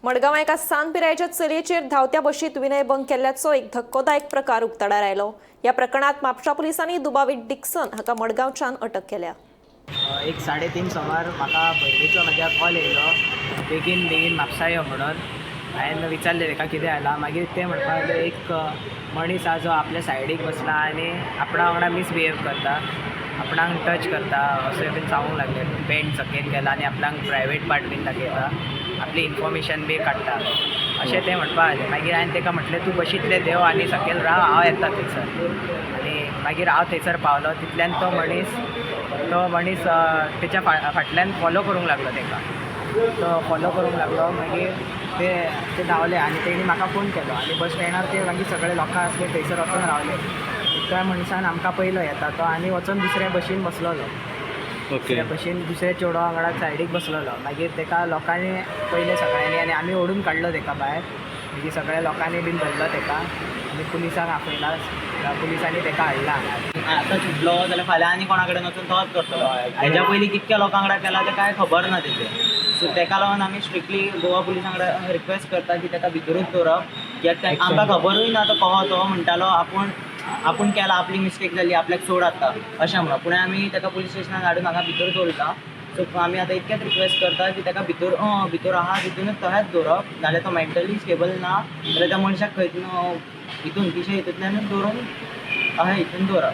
मडगांवां एका सान पिरायेच्या चलयेचेर धांवत्या बशीत विनयभंग केल्ल्याचो एक धक्कोदायक प्रकार उक्ताडार आयलो. ह्या प्रकरणात म्हापशा पुलिसांनी दुबावीत डिक्सन हाका मडगांवच्यान अटक केल्या. एक 3:30 सुमार म्हाका भयणीचो म्हज्या कॉल येयलो, बेगीन बेगीन म्हापसा यो म्हणून. हांवें विचारलें ताका कितें जालां. मागीर ते म्हणपाक लागले एक मनीस आहा जो आपल्या सायडीक बसला आनी आपणा वांगडा मिसबिहेव करता, आपणाक टच करता अशें बीन सांगूंक लागले. पॅन्ट सकयल केला आनी आपणाक प्रायवेट पार्ट बीन दाखयता, आपली इन्फॉर्मेशन बी काडटा अशें ते म्हणपाक लागले. मागीर हांवें ताका म्हटलें, तूं बशींतलें देंव आनी सकयल राव, हांव येता थंयसर. आनी मागीर हांव थंयसर पावलो. तितल्यान तो मनीस तेच्या फाटल्यान फॉलो करूंक लागलो ताका. तो फॉलो करूंक लागलो. मागीर ते ते धांवले आनी तेणी म्हाका फोन केलो आनी बस स्टँडार ते मागीर सगळे लोकां आसले थंयसर वचून रावले. त्या मनशान आमकां पयलो येता तो आनी वचून दुसऱ्या बशीन बसलोलो. दुसऱ्या बशीन दुसऱ्या चेडवा वांगडा सायडीक बसलेलो. मागीर ताका लोकांनी पयलें सगळ्यांनी आनी आमी ओडून काडलो ताका भायर. मागीर सगळ्या लोकांनी बीन धरलो ताका आनी पुलिसांक आपयला. पुलिसांनी ताका हाडला हांगा. आतां सुटलो जाल्यार फाल्यां आनी कोणा कडेन वचून तोच करतलो. हेज्या पयलीं कितक्या लोकां वांगडा केला तें कांय खबर ना तेजें. सो तेका लागून आमी स्ट्रिक्टली गोवा पुलिसां कडेन रिक्वेस्ट करता की तेका भितरूच दवरप, कित्याक आमकां खबरूय ना तो कहो. तो म्हणटालो आपूण आपूण केला, आपली मिस्टेक जाली, आपल्याक सोड आतां अशें म्हणून. पूण आमी तेका पुलीस स्टेशनान हाडून हांगा भितर दवरला. सो आमी आतां इतकेंच रिक्वेस्ट करता की तेका भितर भितर आहा तितूनच तहेच दवरप. नाल्यार तो मेंटली स्टेबल ना जाल्यार त्या मनशाक खंय हितून पिशे हितूंतल्यानूच दवरून अहें हितून दवरप.